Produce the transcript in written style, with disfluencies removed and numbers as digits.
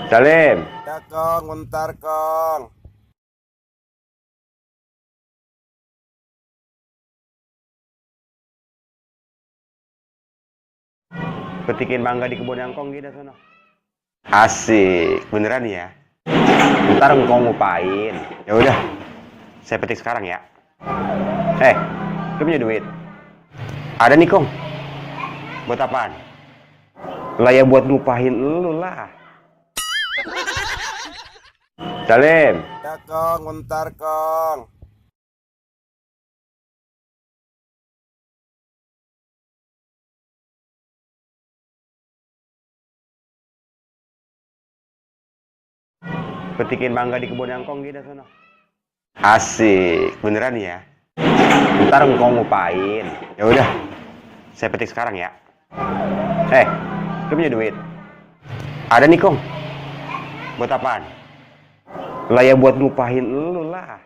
Salim. Ya Kong, bentar Kong. Petikin mangga di kebun Angkong gitu sono. Asik, beneran ya? Ntar engkau ngupain. Ya udah, saya petik sekarang ya. Lu punya duit? Ada nih Kong. Buat apaan? Lah ya buat ngupahin lu lah. Salim. Ya Kong, bentar Kong. Petikin mangga di kebun Angkong gitu sono. Asik, beneran ya? Ntar engkau ngupain. Ya udah, saya petik sekarang ya. Lu punya duit? Ada nih Kong. Buat apaan? Lah ya buat ngupahin lu lah.